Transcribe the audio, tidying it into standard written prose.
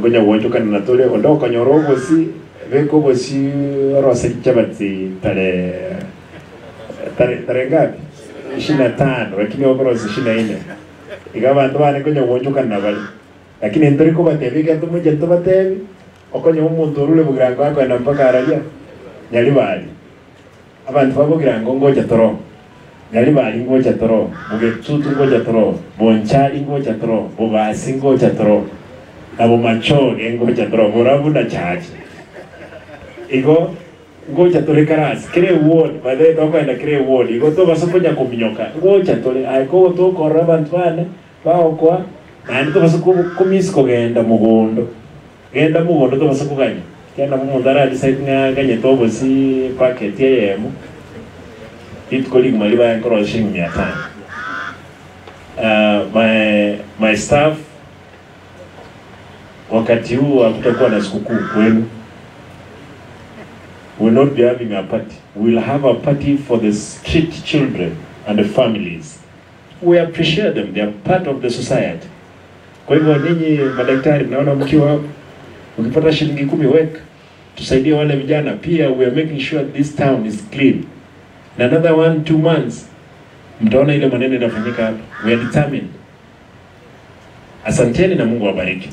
Konya gwochokana na tore onde okonyora obosie, beka obosie orose chichabati tare tare tare ngapi? Ishirini na tano lakini okorosia ishirini na nne. Iga abanto bane konya gwochokana na bare. Lakini ntori kobatebia egento moche ntobatebi, okonya omonto orure bogirango akoenda mpaka araria Nyaribari. Abanto ba bogirango ngocha toro, Nyaribari ngocha toro, Bogetutu ngocha toro, Bonchari ngocha toro, Bobasi ngocha toro, na Bomachoge ngocha toro, Borabu na Chache. Igo ngocha tore karasi, kera eward, by the way tokoenda kera eward, igo tobasa konya kominyoka, ngocha tore, aye kogo tokorora abanto bane bagokoa, naende tobasa ko miss kogenda mogondo. Genda mogondo tobasa koganya, ekiagera nabo omonto ara decide ng'a aganyete obosie epacket eyemo, rituko rigima ribaye nkorosia shilingi mia tano. My my staff, wakati huu hakutakuwa na sikukuu kwenu, we will not be having a party, we will have a party for the street children and the families. We appreciate them, they are part of the society. Kwa hivyo ninyi madaktari mnaona mkiwa hapo, ukipata shilingi 10 weka, tusaidie wale vijana pia. We are making sure this town is clean. Na another 1-2 months mtaona ile maneno inafanyika hapa. We are determined. Asanteni na Mungu awabariki.